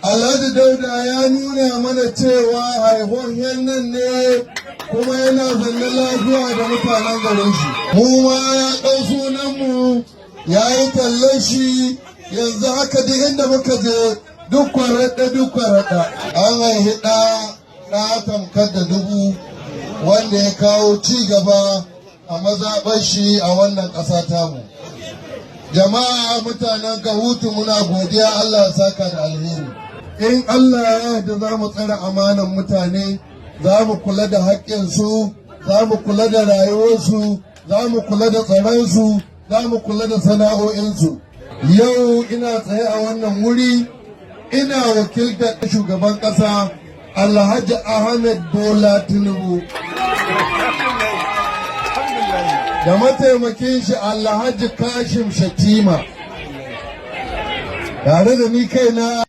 Alhaji Dauda ya nuna mana cewa haihuwan nan ne, kuma yana zanne lafiya da mutanen garin shi. Mu ma ya ɗau sunanmu ya yi tallan shi. Yanzu haka duk inda muka je, duk kwaraɗa, duk kwaraɗa. An haihi ɗa, ɗa tamkar da dubu, wanda ya kawo ci gaba a mazaɓar shi a wannan ƙasa tamu. Jama'a, mutanen Kahutu, muna godiya, Allah ya saka da alheri. In Allah ya yarda, za mu tsare amanan mutane, za mu kula da haƙƙinsu, za mu kula da rayuwarsu, za mu kula da tsaronsu, za mu kula da sana'o'insu. Yau ina tsaye a wannan wuri, ina wakiltar shugaban ƙasa Alhaji Ahmed Bola Tinubu da mataimakin shi Alhaji Kashim Shettima, tare da ni kaina.